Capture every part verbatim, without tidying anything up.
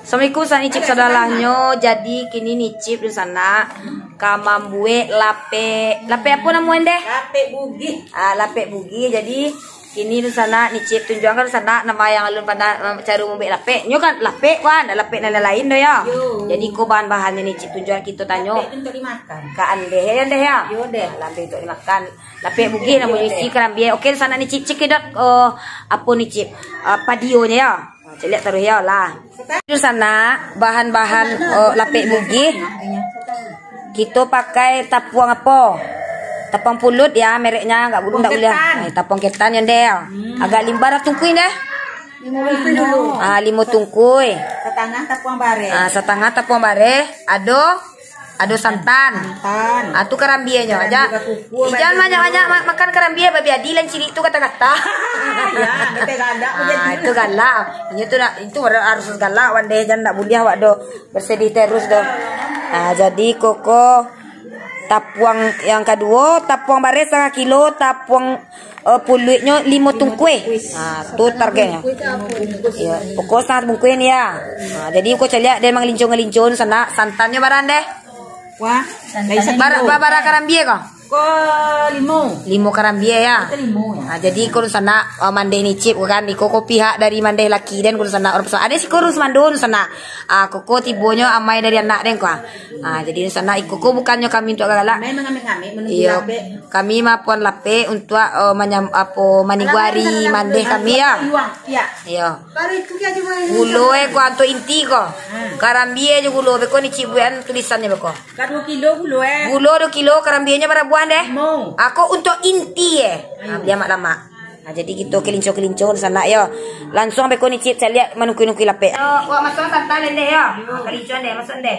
Assalamualaikum, sanak Nicip sadolahnyo. Jadi, kini Nicip dunsanak ka mambuek lapek. Lapek apo namo ndeh? Lapek bugih. Ah, lapek bugih. Jadi, kini dunsanak Nicip tunjuakan dunsanak namo yang alun pandai, eh, caro mambuek lapek. Nyo kan lapek kan, lapek nan lain doh yo. Yo. Jadi, ko bahan-bahannyo Nicip tunjuakan kito tanyo. Lapek tu untuak dimakan. Ka andeh yo, ndeh yo? Yo, ndeh. Ah, lapek untuak dimakan. Lapek bugih namonyo, isi karambia. Oke, dunsanak Nicip cek dek, eh, apo Nicip? Eh, padionyo yo. Caliak taruih yo lah. Dunsanak, bahan-bahan, eh, lapek bugih. Kito pakai tapuang apo? Tapuang puluik yo, mereknyo agak bulu ndak buliah. Tapuang ketan. Eh, tapuang ketan yo, ndeh. Hmm. Agak limbar tungkui ndeh. Limo tungkui. Ah, limo tungkui. Satangah tapuang bareh. Ah, satangah tapuang bareh. Ado Ado santan. Santan. Ah, tu karambianyo. Karambia aja. Ijan banyak-banyak ma-, makan karambia, babi adi lain cilik tu kata-kata. Ya, kata galak. Ah, itu galak. Inyo tu nak, itu harus galak, wan deh, jan ndak buliah awak doh. Bersedih terus doh. Ah, jadi koko tapuang yang kaduo, tapuang bareh satangah kilo, tapuang Eh, puluiknyo limo tungkui. Ha, tu targetnyo. Iyo, pokok satangah bungkuih ni yo. Ha, jadi ko caliak deh mangalincong-ngalincong sanak, santannyo bara ndeh? Wah, bara, bara karambia ko? Ko limo. Limo karambia yo. Ko limo yo. Ha, jadi ko sanak, eh, mandeh Nicip ko kan, iko ko pihak dari mandeh laki den ko sanak, urang paso. Ado siko urang sumando sanak. Ah, koko tibonyo amai dari anak den ko. Ah, jadi sanak iko ko bukannyo kami untuak galak. Amai mangamik-ngamik manunggu lapek. Kami mapuan lapek untuak, eh, manyam-, apo, maniguari mandeh kami yo. Iyo. Gulo e ko anto inti ko. Karambia jo gulo beko Nicip buekan tulisannyo beko. Ka duo kilo gulo e. Gulo duo kilo, karambianyo bara buah ndeh? Limo. Ako untuak inti e. Ah, bali amak lamak. Ah, jadi kito kelinco-kelinco sanak yo. Langsuang beko Nicip caliak manungkui-nungkui lapek. Yo, wak masuak santan ndeh yo. Ah, kelinco ndeh, masuak ndeh.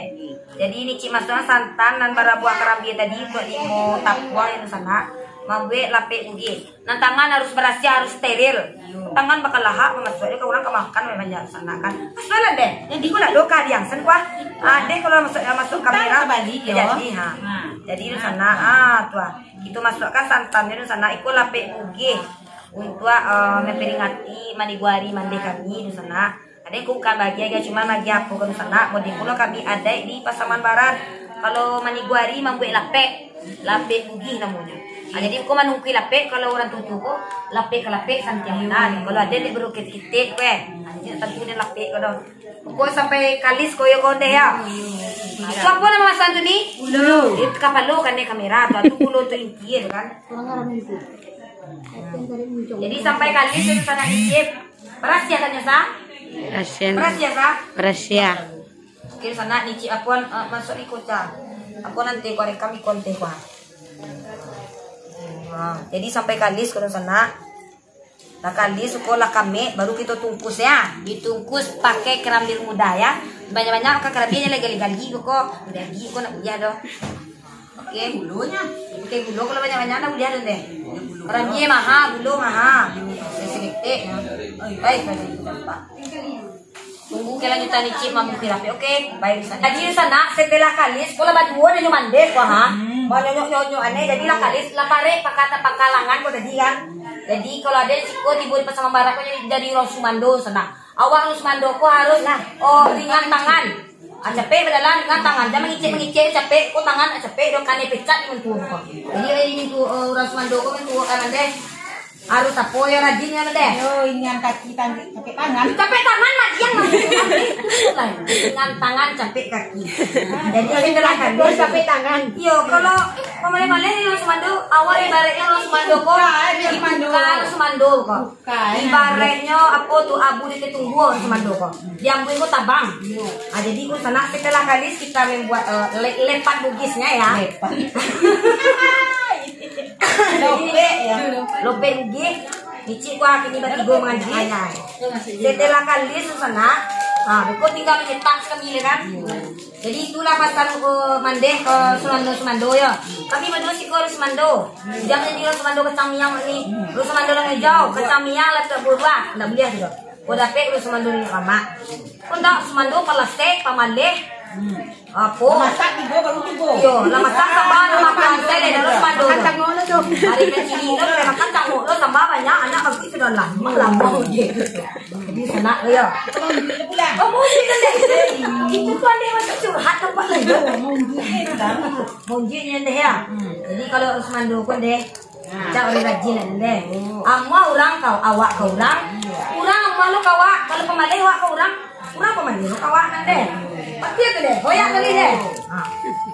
Jadi, Nicip masuak santan nan bara buah karambia tadi untuak limo tapuang yo sanak. Mambuek lapek bugih. Nan tangan harus barasiah, harus steril. Iyo. Tangan bakalahak, mamasuak dek urang ka makan, banyak sanak kan. Masuaklah deh. Jadi, ko lah do ka diang sen kuah. Ah, deh kalau masuak, masuak kamera. Jadi, ha. Jadi, sanak, ah, tu ah. Kito masuakkan santannyo sanak. Iko lapek bugih. Untuak, eh, memperingati maniguari mandeh kami tu sanak. Ado yang bukan bagi aja, cuma bagi apo kan sanak. Model pulo kami adaik di Pasaman Barat. Kalau maniguari mambuek lapek, lapek bugih namonyo. Ah, jadi ko manungkui lapek, kalau urang tuo-tuo ko lapek ka lapek santiang. Nah, kalau ado dek baru ketek-ketek ko eh. Ah, jadi tantu den lapek ko doh. Ko sampai kalis ko yo ko ndeh yo. Ah, tu apo namo masan tu ni? Gulo. Eh, kapalo kan deh kamera tu, tu gulo tu inti tu kan. Jadi sampai kalis tu sanak Nicip. Barasiah tanyo sa? Barasiah. Barasiah sa? Barasiah. Oke, sanak Nicip apo, eh, masuak iko ca. Apo nanti ko rekam iko nanti ko. Nah, jadi sampai kalis ko sanak. Lah kalis ko lah kamek, baru kito tungkus yo. Ditungkus pakai karambia mudah yo. Banyak-banyak ka karambia gali-gali ko. Gali ko nak buliah doh. Oke, gulonyo. Oke, gulo kalau banyak-banyak nak buliah tu deh. Karambia maha, gulo maha. Sedikit. Baik, baik. Tunggu kelanjutan Nicip mambuek lapek. Oke, baik. Jadi sanak, setelah kalis, ko lah baduo nyo mandeh ko ha. Mau nyonyok-nyonyok aneh, jadi lah kalis, lah parek pakata pakalangan ko tadi kan. Jadi kalau ado siko tibo di Pasaman Barat ko jadi, jadi urang sumando sanak. Awak urang sumando ko harus, oh, ringan tangan. Ah, capek bajalan, ringan tangan. Jan mangicek-mangicek, capek. Ko tangan, ah, capek, dok kanai pecak di mentua ko. Jadi, eh, di mentua, eh, urang sumando ko mentua kan deh. Harus apo yo rajin yo deh. Yo, ringan kaki, tang-, capek tangan. Capek tangan lah, diam lah. Ringan tangan, capek kaki. Jadi, ringan tangan, capek tangan. Iyo, kalau pamaleh-maleh ni urang sumando, awak ibaratnyo urang sumando ko. Bukan, urang sumando. Bukan urang sumando ko. Ibaratnyo apo tu abu di ketung buah sumando ko. Diambuih ko tabang. Iyo. Ah, jadi ko sanak setelah kalis kita membuat, eh, le-, lepat bugisnya ya. Lepat. Lopek ya. Lopek bugih. Nicip ko kini batigo mangaji. Setelah kalis tu sanak, ah, ko tinggal mencetak sekali kan. Iyo. Jadi itulah pasal ko mandeh ko sumando-sumando yo. Kami baduo siko urang sumando. Jan jadi urang sumando kacang miang ni. Urang sumando nan hijau, kacang miang lah tak buruah. Ndak buliah tu. Ko dapek urang sumando ni lamak. Ko ndak sumando palasek, pamaleh. Apo? Masak tigo baru tigo. Yo, lah masak sambal, lah makan teh, lah urang sumando. Makan tangok lah tu. Hari kecil ni lah makan tangok lah sambal banyak, anak bagus sudah lah. Lamo je. Jadi sanak tu yo. Oh, maunjuik kan deh. Itu kan deh macam curhat tempat lain. Maunjuik ni deh yo. Jadi kalau sumando pun deh, cak urang rajin lah deh. Amuah urang ka awak ka urang, urang amuah lo ka awak. Kalau pamaleh awak ka urang, urang pamaleh lo ka awak kan deh. Pasti tu deh, hoyak kali deh. Ha.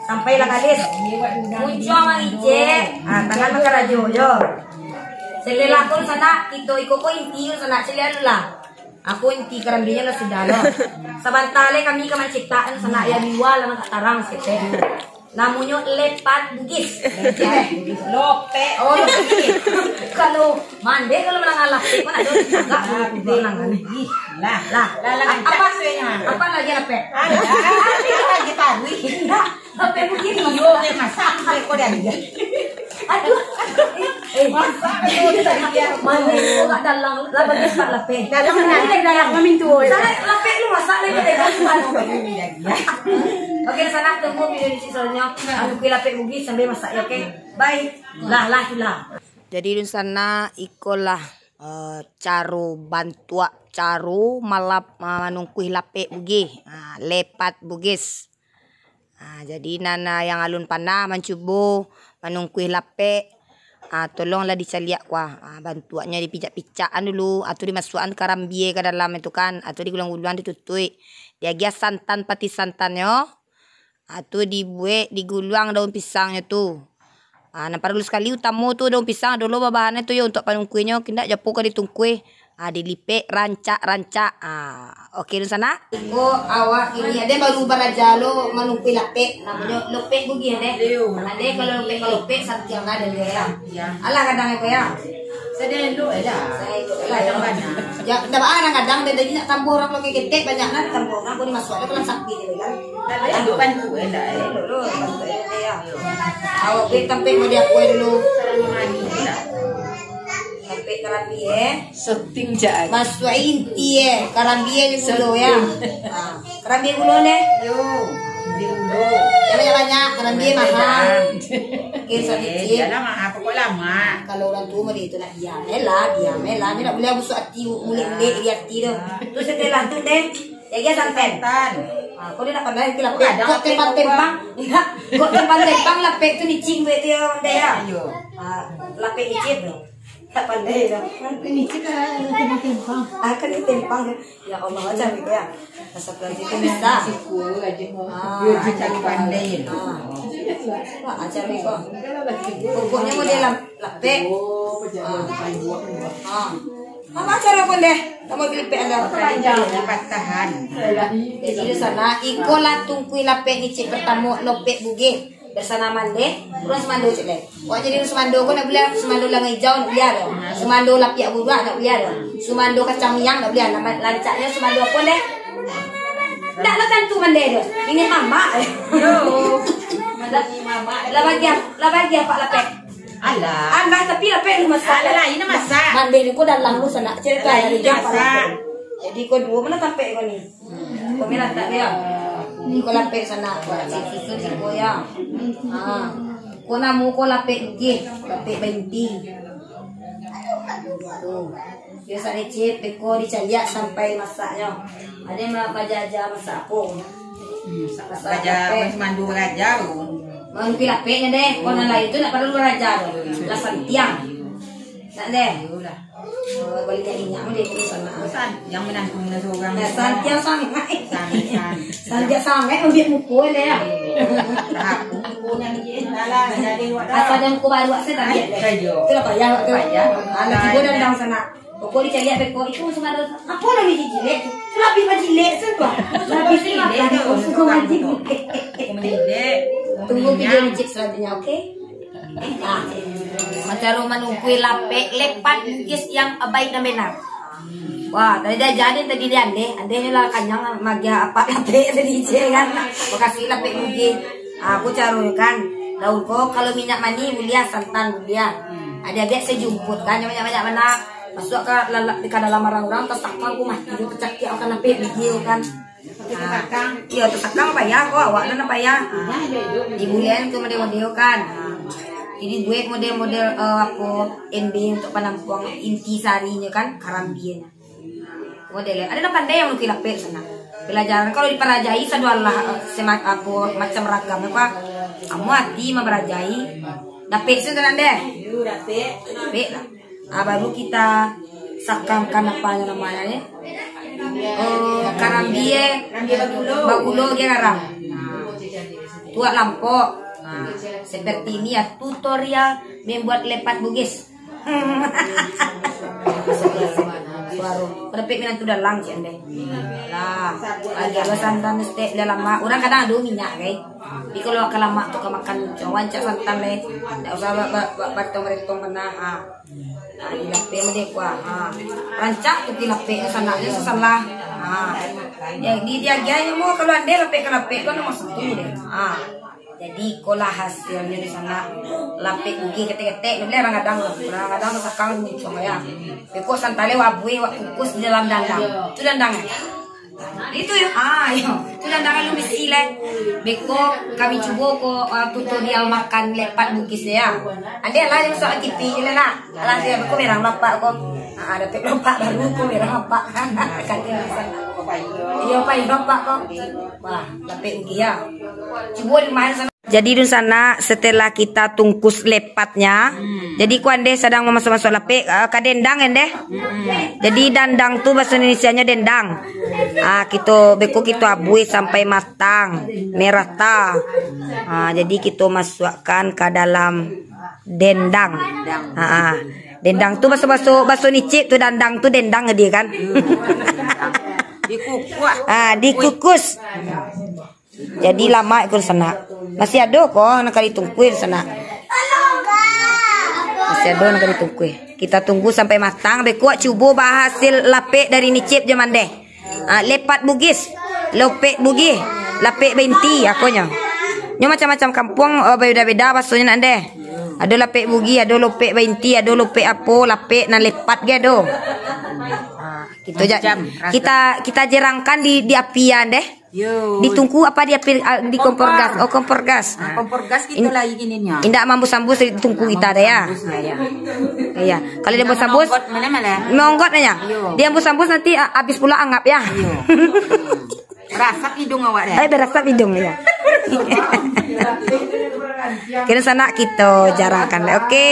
Sampailah gadis. Muncuang mangicek, ha, tangan makarajo jo. Sebelah pun sanak, kito iko ko inti sanak, caliak dulu lah. Aku inti karambinyo lah sudah lo. Sabanta lai kami ka mancitak, sanak, yo biwa lah mangkatarang saketek. Namonyo lepat Bugis. Lopek. Oh, lopek. Kalau mandeh, kalau manangah lapek, mana ada tagak dulu kubang nang ni. Lah, lah, lah, lah, apa, apa lagi lapek? Ada, ada lagi taruih. Indak, lapek Bugis. Iyo, masak, lapek kau dah lihat. Aduh. Eh, masak, lapek kau dah lihat. Mana kau kat dalam, lah bagus kat lapek. Dalam, dalam, dalam, mamintu. Sana lapek lu masak lagi, deh. Oke, sanak, tunggu video di selanjutnya. Aku lapek Bugis sambil masak, ya, oke? Bye. Lah, lah, lah. Jadi, dunsanak, ikolah, eh, caro bantuak, caro malap-, ma-, manungkuih lapek Bugis. Ah, lepat Bugis. Ah, jadi, nan, ah, yang alun panah mancubo manungkuih lapek, ah, tolonglah dicaliak kuah. Ah, bantuaknyo dipicak-picakan dulu, atau dimasuakan karambia ka dalam itu kan, atau diguluang-guluang ditutuik. Diagiah santan pati santannyo, ah, tu dibuek diguluang daun pisangnyo tu. Ah, nan paralu sakali utamo tu daun pisang dulu babahannyo tu yo, untuak panungkuihnyo, indak japo ka ditungkuih. Ah, dilipek rancak-rancak. Ah, oke, dunsanak. Iko awak ini ade baru baraja lo manungkuih lapek, namonyo lopek Bugis ade. Ade kalau lopek, kalau lopek santiang ade yo. Alah gadang iko yo. Sadang elok aja. Sadang elok aja. Kadang banyak. Ya, ndak baa, kadang-kadang ado lagi nak tambah urang, kalau ketek banyak nak tambah urang, boleh masuk ado kalau sapi je kan. Ndak elok bantu, eh, ndak, eh. Elok, elok, bantu, eh, ya. Awak beli tampek mau diakuin dulu. Sarang mani, ndak. Tampek karambia, eh. Setting je. Masuk inti, eh. Karambia je dulu, ya. Setting. Ah. Karambia gulo neh. Yo, karambia gulo. Jan banyak-banyak, karambia mahal. Oke, sadikit. Jalan mahal, pokok lama. Kalau urang tuo mode tu nak diam, eh lah, diam, eh lah. Dak buliah busuak ati, ulek-ulek di ati tu. Tu setelah tu deh, jaga santan. Santan. Ah, kau dak pandai ke lapek. Kok tempang-tempang. Indak. Kok tempang-tempang lapek tu licin buat tu yo, deh yo. Iyo. Ah, lapek licin tu. Tak pandai dah. Ini kita kena tempang. Ah, kan ini tempang. Ya Allah, macam itu ya. Astagfirullahaladzim, itu bisa. Siku aja. Ah, dia macam cari pandai. Ah. Wah, macam ni kok. Pokoknya model lap-, lapek. Oh, pejabat. Ah. Ah. Apa cara pun deh? Kamu pilih pek anda. Panjang. Patahan. Jadi di sana, iko lah tungkui lapek ni cik pertama, lopek Bugis. Bersanaman deh, urang sumando cek lai. Wak jadi urang sumando ko ndak buliah, sumando langai ijau ndak buliah doh. Sumando lapiak buruak ndak buliah doh. Sumando kacang miang ndak buliah. Nama lancaknyo sumando apo deh? Ndak lah tantu mandeh doh. Ini mamak. Yo. Lah bagi ap-, lah bagi apak lapek. Alah. Alah, tapi lapek lu masak. Alah, ini masak. Mandeh ni ko dalam lu sanak cerita. Alah, dari ini jam masak. Jadi ko duo, mana tampek ko ni? Ko merah tak dia? Ni ko lapek sanak, ko cik susun siko ya. Ha. Ko namo ko lapek Bugis, lapek bainti. Tu. Biaso lecet, beko dicaliak sampai masaknyo. Ade ma-, maja-aja masak apo? Masak lapek. Mandu raja tu. Mandu lapeknyo deh, ko nan lain tu ndak paralu raja tu. Lah santiang. Nak deh. Iyolah. Oh, baliak inyak mah dia pun sama. Bosan, yang menantu muna seorang. Nah, santiang sangat. Sangat, sangat. Santiang sangat, ambil mukul dia. Aku mukul yang dia, salah, jadi awak dah. Asal dia mukul baru, saya tak lihat. Itulah payah awak tu. Payah. Anak ibu dan dang sana. Pokok dicari apa kau? Itu sama ada. Apa lagi jijilek tu? Lebih bajilek tu kau. Lebih sih makan tu. Suka bajilek. Tunggu video cik selanjutnya, oke? Ah, mancaro manungkui lapek lepat Bugis yang baik dan benar. Wah, tadi dah jadi tadi dia andeh, andeh lah kanyang magia apak lapek tadi je kan. Makasih lapek Bugis. Ah, aku caro kan. Daun ko kalau minyak manih buliah, santan buliah. Ada biak sejumput kan, banyak-banyak mana. Masuk ke lalak di dalam orang-orang tersangka aku mati tu tercakik akan lapek Bugis kan. Ah, iyo, tasakang payah ko, awak tu nan payah. Ah, dibulian tu model-model kan. Ah, jadi buek model-model, eh, apo, embe untuk panampuang inti sarinyo kan, karambia. Model, ado nan pandai yang manuki lapek sanak. Pelajaran kalau diparajai sado alah, eh, sema-, apo, macam ragam, apa? Amuah ati mambarajai. Lapek sanak deh. Lapek lah. Ah, baru kita sakamkan, apa namonyo ni? Oh, karambia, bagulo, bagulo ge garam. Tuak lampok. Nah, seperti ini ya tutorial membuat lepat Bugis. Suaro. Kadapek minantu dalang, cik, andai. Lah, lagi ado santan stek, lah lamak. Urang kadang ado minyak, kai. Tapi kalau ka lamak tu ka makan, cuman rancak santan, lai. Ndak usah ba-, ba-, ba-, batong-retong bana, ha. Ha, di lapek mah deh, kuah. Ha. Rancak tu di lapek, sanaknyo sasalah. Ha. Ya, di, diagiahnyo mo, kalau andai lapek ka lapek tu, ado maso tu deh. Ha. Jadi, ikolah hasilnyo di sanak. Lapek Bugis ketek-ketek, nyo bilang urang gadang tu. Urang gadang tu sakang muncuang, ya. Beko santan lai wak buih, wak kukus di dalam dandang. Tu dandang, eh? Itu yo. Ah, yo. Tu dandang alun bisi lai. Beko kami cubo ko, ah, tutorial makan lepat Bugis, ya. Andai lah yang masuk T V je lah, nak. Alah, dia beko merang bapak ko. Ah, dapek bapak baru ko merang bapak. Kato di sanak. Iyo, pai bapak ko. Wah, lapek Bugis, ya. Cubo di rumah sanak. Jadi, dunsanak, setelah kita tungkus lepatnya, jadi ko andeh sadang mamasak-masak lapek, eh, ka dendang, andeh. Jadi, dandang tu bahaso Indonesianyo dendang. Ah, kito, beko kito abuih sampai matang, merata. Ah, jadi, kito masuakkan ka dalam dendang. Ah, ah. Dendang tu bahaso, bahaso, bahaso Nicip tu dandang tu dendang dia kan. Dikukuah. Ah, dikukus. Jadi lamak ko sanak. Masih ado ko nan ka ditungkui sanak. Masih ado nan ka ditungkui. Kita tunggu sampai matang. Beko cubo bahasil lapek dari Nicip jo mandeh. Ah, lepat Bugis, lopek Bugis, lapek bainti, akonyo. Nyo macam-macam kampuang, oh, babeda-beda bahasonyo nak deh. Ado lapek Bugis, ado lopek bainti, ado lopek apo, lapek nan lepat ge ado. Ah, kito ja-, macam rasa. Kita, kita jerangkan di, di api ya deh. Yo. Di tungku apa di api, ah, di kompor gas? Oh, kompor gas. Ah, kompor gas kito lai kininyo. Indak mambus-ambus di tungku kita deh ya. Mambus-ambus lah ya. Iya. Kalau dia ambus-ambus, monggot mana-mana. Monggot aja. Yo. Dia ambus-ambus nanti, ah, habis pula angap ya. Yo. Rasap hidung awak deh. Eh, berasap hidung ya. Kira sanak kito jarangkan deh, oke?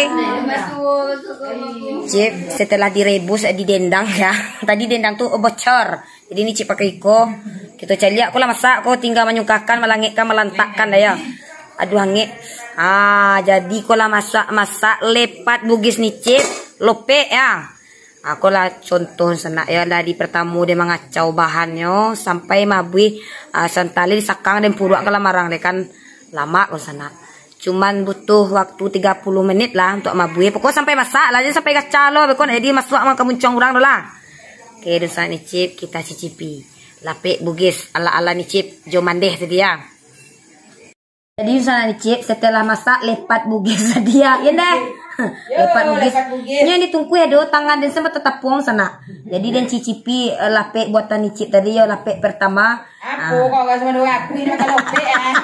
Cip, setelah direbus, eh, didendang ya. Tadi dendang tu bocor. Jadi Nicip pakai iko. Kito caliak ko lah masak ko, tinggal manyungkahkan, malangekkan, malantakkan dah ya. Aduh angek. Ah, jadi ko lah masak-masak lepat Bugis Nicip, lopek ya. Ah, ko lah contoh sanak ya, dari pertamo dia mangacau bahannyo sampai mabuih, ah, santan lai disakang dan puruak ka lamarang deh kan lamak ko sanak. Cuman butuh waktu tiga puluh menit lah untuk mabuih. Pokok sampai masak lah, jangan sampai gaca lo. Pokok nak jadi masuak mah ka muncuang urang tu lah. Oke, dunsanak Nicip, kita cicipi. Lapek Bugis ala-ala Nicip jo mandeh tadi ya. Jadi, dunsanak Nicip, setelah masak lepat Bugis tadi ya. Ya, deh. Yo, lepat Bugis. Lepat Bugis. Ini yang ditungkui ado tangan dan sampai tetapuang sanak. Jadi, dan cicipi, eh, lapek buatan Nicip tadi ya, lapek pertama. Apo kau rasa mandor rakui ni makan lopek, eh?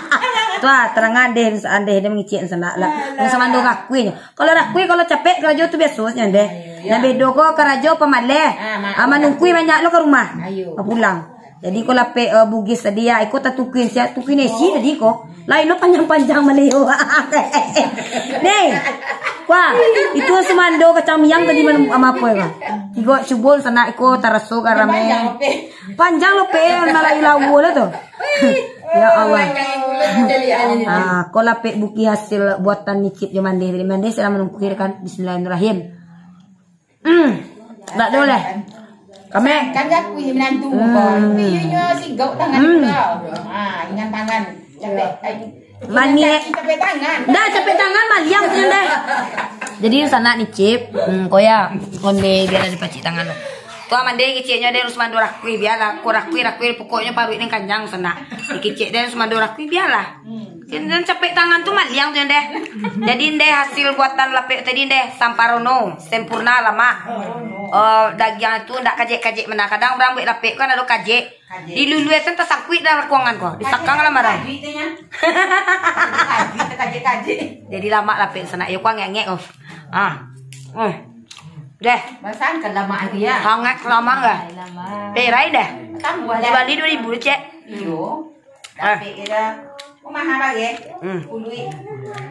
Tu ah, terang andeh, andeh dia mangicik sanak lah. Alah. Rasa mandor rakui ni. Kalau rakui, kalau capek karajo tu biaso saja deh. Iyo, iyo. Nah, bedo ko karajo pamaleh. Ah, ma-, ah, manungkui banyak lo ka rumah. Ayo. Bapulang. Jadi ko lapek, eh, Bugis tadi ya, iko tatungkui sia, tungkui nasi tadi ko. Lain lo panjang-panjang maleo. Nih. Wah, itu sumando kacang miang tadi malam sama apa ya? Tigo cubo sanak iko taraso garam eh. Panjang lo pe, malayu lawo lah tu. Ya Allah. Ah, ko lapek Bugis hasil buatan Nicip jo mandeh tadi. Mandeh sudah manungkui kan. Bismillahirrahmanirrahim. Hmm. Tak boleh. Kami kan aku yang menantu. Hmm. Tapi ianya sigok tangan kau. Ah, ingat tangan. Capek. Mani. Capek tangan. Dah capek tangan maliang tu deh. Jadi sanak Nicip, hmm, ko ya, konde biar ada pacik tangan lo. Tuan mandeh kiciknya deh harus mandor rakui biarlah. Ko rakui rakui pokoknya paruik ni kanyang sanak. Dikicik deh harus mandor rakui biarlah. Jan capek tangan tu maliang tu deh. Jadi deh hasil buatan lapek tadi deh samparono, sempurna lamak. Oh, dagiang tu ndak kajek-kajek mena. Kadang urang buek lapek kan ado kajek. Di luluih tu tasangkuik dalam rakuangan ko. Disakang lah marah. Kajik tu nya. Kajik tu kajik-kajik. Jadi lamak lapek sanak. Yo ko angek-angek ko. Ah. Oh. Deh. Basangkan lamak tu ya. Hangat lamak dah. Perai dah. Tambah dah. Dibali dua ribu, cek. Iyo. Ah. Tapi kira rumah abang ya. Hmm. Puluh.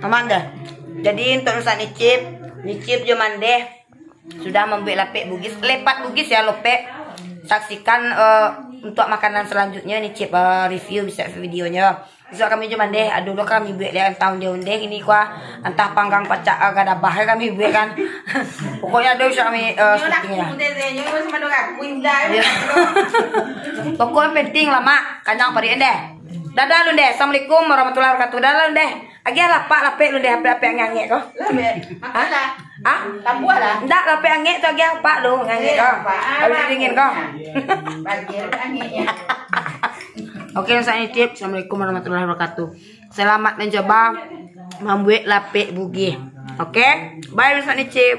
Aman dah. Jadi untuk rusak Nicip, Nicip jo Mandeh sudah membuat lapek Bugis, lepat Bugis ya, lopek. Saksikan eh, untuk makanan selanjutnya Nicip eh, review bisa videonya. Besok kami jo Mandeh, aduh lo kami buat dia entah ondeh-ondeh ini kuah, entah panggang pacak agak dabah kami buat kan. Pokoknya ada usah kami eh, syuting lah. Ya. Pokoknya penting lah mak, kanyang parik deh. Dadah Lun deh. Assalamualaikum warahmatullahi wabarakatuh. Dadah Lun deh. Agiah lapak lapek Lun deh, apek-apek angek-angek ko. Lah, Beb. Makanlah. Ah? Tambuah lah. Ndak, lapek angek tu agiah lapak tu, angek-angek ko. Apak, lalu dingin ko. Bagi angeknya. Oke, Ustaz Nicip. Assalamualaikum warahmatullahi wabarakatuh. Selamat mencoba membuat lapek Bugis. Oke? Bye, Ustaz Nicip.